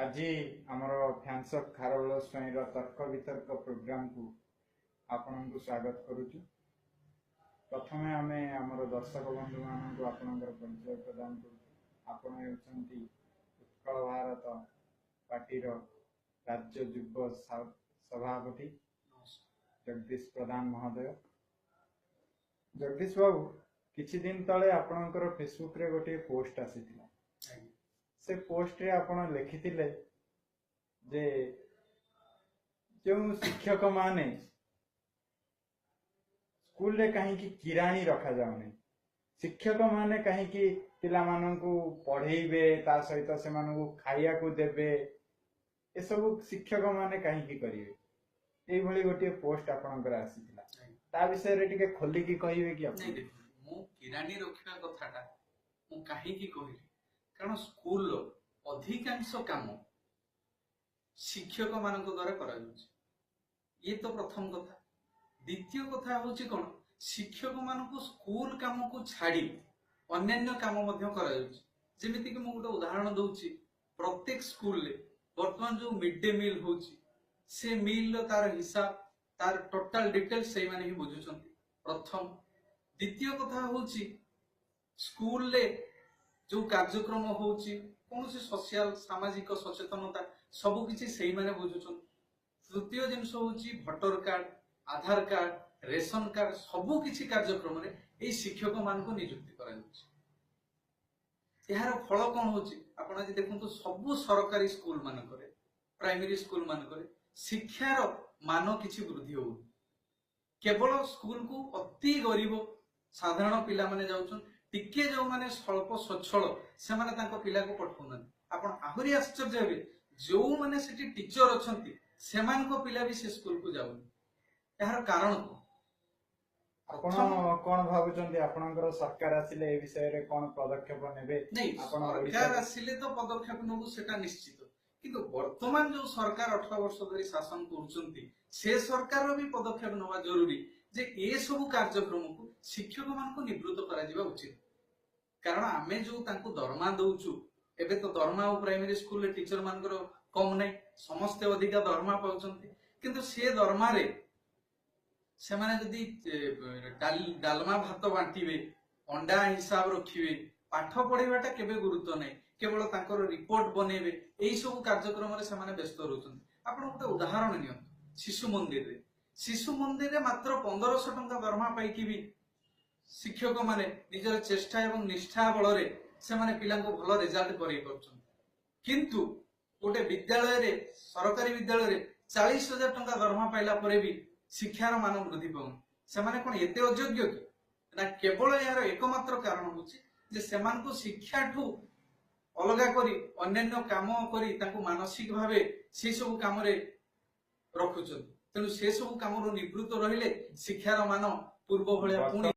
ଆଜି ଆମର fans of Kharabela ସ୍ୱାଇଁର ତର୍କ ବିତର୍କ ପ୍ରୋଗ୍ରାମକୁ ଆପଣଙ୍କୁ ସ୍ୱାଗତ କରୁଛୁ। ପ୍ରଥମେ ଆମେ ଆମର ଦର୍ଶକ ବନ୍ଧୁମାନଙ୍କୁ ଆପଣଙ୍କର ପରିଚୟ ପ୍ରଦାନ କରୁଛୁ। ଆପଣ ହେଉଛନ୍ତି ଉତ୍କଳ ଭାରତ ପାର୍ଟିର ରାଜ୍ୟ ଯୁବ ସଭାପତି ଜଗଦୀଶ ପ୍ରଧାନ ମହୋଦୟ। ଜଗଦୀଶ ବାବୁ, କିଛି ଦିନ ତଳେ ଆପଣଙ୍କର ଫେସବୁକରେ ଗୋଟିଏ ପୋଷ୍ଟ ଆସିଥିଲା। ସେ ପୋଷ୍ଟରେ ଆପଣ ଲେଖିଥିଲେ ଯେ ଯେଉଁ ଶିକ୍ଷକମାନେ ସ୍କୁଲରେ କାହିଁକି କିରାଣୀ ରଖାଯାଉନି, ଶିକ୍ଷକମାନେ କାହିଁକି ପିଲାମାନଙ୍କୁ ପଢେଇବେ, ତା ସହିତ ସେମାନଙ୍କୁ ଖାଇବାକୁ ଦେବେ, ଏସବୁ ଶିକ୍ଷକମାନେ କାହିଁକି କରିବେ, ଏଇଭଳି ଗୋଟିଏ ପୋଷ୍ଟ ଆପଣଙ୍କର ଆସିଥିଲା। ତା ବିଷୟରେ ଟିକେ ଖୋଲିକି କହିବେ କି ଆପଣ? ନାଇଁ, ଦେଖନ୍ତୁ, ମୁଁ କିରାଣୀ ରଖିବା କଥାଟା ମୁଁ କାହିଁକି କହିଲି, କାରଣ ସ୍କୁଲର ଅଧିକାଂଶ କାମ ଶିକ୍ଷକ ମାନଙ୍କ ଦ୍ୱାରା କରାଯାଉଛି। ଇଏ ତ ପ୍ରଥମ କଥା। ଦ୍ୱିତୀୟ କଥା ହଉଛି କଣ, ଶିକ୍ଷକ ମାନଙ୍କୁ ସ୍କୁଲ କାମକୁ ଛାଡି ଅନ୍ୟାନ୍ୟ କାମ ମଧ୍ୟ କରାଯାଉଛି। ଯେମିତିକି ମୁଁ ଗୋଟେ ଉଦାହରଣ ଦଉଛି, ପ୍ରତ୍ୟେକ ସ୍କୁଲରେ ବର୍ତ୍ତମାନ ଯୋଉ ମିଡ୍ ଡେ ମିଲ୍ ହଉଛି, ସେ ମିଲ୍ ର ତାର ହିସାବ, ତାର ଟୋଟାଲ ଡିଟେଲ୍ସ ସେଇମାନେ ହିଁ ବୁଝୁଛନ୍ତି ପ୍ରଥମ। ଦ୍ୱିତୀୟ କଥା ହଉଛି ସ୍କୁଲରେ ଯୋଉ କାର୍ଯ୍ୟକ୍ରମ ହଉଛି, କୌଣସି ସୋସିଆଲ ସାମାଜିକ ସଚେତନତା, ସବୁ କିଛି ସେଇମାନେ ବୁଝୁଛନ୍ତି। ତୃତୀୟ ଜିନିଷ ହଉଛି ଭୋଟର କାର୍ଡ, ଆଧାର କାର୍ଡ, ରେସନ କାର୍ଡ, ସବୁ କିଛି କାର୍ଯ୍ୟକ୍ରମରେ ଏଇ ଶିକ୍ଷକ ମାନଙ୍କୁ ନିଯୁକ୍ତି କରାଯାଉଛି। ଏହାର ଫଳ କଣ ହଉଛି, ଆପଣ ଆଜି ଦେଖନ୍ତୁ ସବୁ ସରକାରୀ ସ୍କୁଲ ମାନଙ୍କରେ, ପ୍ରାଇମେରୀ ସ୍କୁଲ ମାନଙ୍କରେ ଶିକ୍ଷାର ମାନ କିଛି ବୃଦ୍ଧି ହଉନି। କେବଳ ସ୍କୁଲକୁ ଅତି ଗରିବ ସାଧାରଣ ପିଲାମାନେ ଯାଉଛନ୍ତି, ଟିକେ ଯୋଉମାନେ ସ୍ୱଳ୍ପ ସ୍ୱଚ୍ଛଳ ସେମାନେ ତାଙ୍କ ପିଲାକୁ ପଠଉନାହାନ୍ତି। ଆପଣ ଆହୁରି ଆଶ୍ଚର୍ଯ୍ୟ ହେବେ, ଯୋଉମାନେ ସେଠି ଟିଚର ଅଛନ୍ତି ସେମାନଙ୍କ ପିଲା ବି ସେ ସ୍କୁଲକୁ ଯାଉନି। ଏହାର କାରଣ କଣ? ଆପଣ କଣ ଭାବୁଛନ୍ତି, ଆପଣଙ୍କର ସରକାର ଆସିଲେ ଏ ବିଷୟରେ କଣ ପଦକ୍ଷେପ ନେବେ? ନାଇଁ, ଆପଣ ସରକାର ଆସିଲେ ତ ପଦକ୍ଷେପ ନେବୁ ସେଟା ନିଶ୍ଚିତ, କିନ୍ତୁ ବର୍ତ୍ତମାନ ଯୋଉ ସରକାର 18 ବର୍ଷ ଧରି ଶାସନ କରୁଛନ୍ତି, ସେ ସରକାରର ବି ପଦକ୍ଷେପ ନେବା ଜରୁରୀ ଯେ ଏସବୁ କାର୍ଯ୍ୟକ୍ରମକୁ ଶିକ୍ଷକ ମାନଙ୍କୁ ନିବୃତ୍ତ କରାଯିବା ଉଚିତ। କାରଣ ଆମେ ଯୋଉ ତାଙ୍କୁ ଦରମା ଦଉଛୁ, ଏବେ ତ ଦରମା ଆଉ ପ୍ରାଇମେରୀ ସ୍କୁଲରେ ଟିଚର ମାନଙ୍କର କମ ନାହିଁ, ସମସ୍ତେ ଅଧିକା ଦରମା ପାଉଛନ୍ତି। କିନ୍ତୁ ସେ ଦରମାରେ ସେମାନେ ଯଦି ଡାଲମା ଭାତ ବାଣ୍ଟିବେ, ଅଣ୍ଡା ହିସାବ ରଖିବେ, ପାଠ ପଢେଇବାଟା କେବେ ଗୁରୁତ୍ୱ ନାହିଁ, କେବଳ ତାଙ୍କର ରିପୋର୍ଟ ବନେଇବେ, ଏଇ ସବୁ କାର୍ଯ୍ୟକ୍ରମରେ ସେମାନେ ବ୍ୟସ୍ତ ରହୁଛନ୍ତି। ଆପଣ ଗୋଟେ ଉଦାହରଣ ନିଅନ୍ତୁ, ଶିଶୁ ମନ୍ଦିରରେ ମାତ୍ର 1500 ଟଙ୍କା ଦରମା ପାଇକି ବି ଶିକ୍ଷକ ମାନେ ନିଜର ଚେଷ୍ଟା ଏବଂ ନିଷ୍ଠା ବଳରେ ସେମାନେ ପିଲାଙ୍କୁ ଭଲ ରେଜଲ୍ଟ କରେଇ ପାରୁଛନ୍ତି। କିନ୍ତୁ ଗୋଟେ ବିଦ୍ୟାଳୟରେ, ସରକାରୀ ବିଦ୍ୟାଳୟରେ 40,000 ଟଙ୍କା ଦରମା ପାଇଲା ପରେ ବି ଶିକ୍ଷାର ମାନ ବୃଦ୍ଧି ପାଉନି। ସେମାନେ କଣ ଏତେ ଅଯୋଗ୍ୟ କି? ନା, କେବଳ ଏହାର ଏକମାତ୍ର କାରଣ ହଉଛି ଯେ ସେମାନଙ୍କୁ ଶିକ୍ଷାଠୁ ଅଲଗା କରି ଅନ୍ୟାନ୍ୟ କାମ କରି ତାଙ୍କୁ ମାନସିକ ଭାବେ ସେଇ ସବୁ କାମରେ ରଖୁଛନ୍ତି। ତେଣୁ ସେ ସବୁ କାମରୁ ନିବୃତ୍ତ ରହିଲେ ଶିକ୍ଷାର ମାନ ପୂର୍ବ ଭଳିଆ ପୁଣି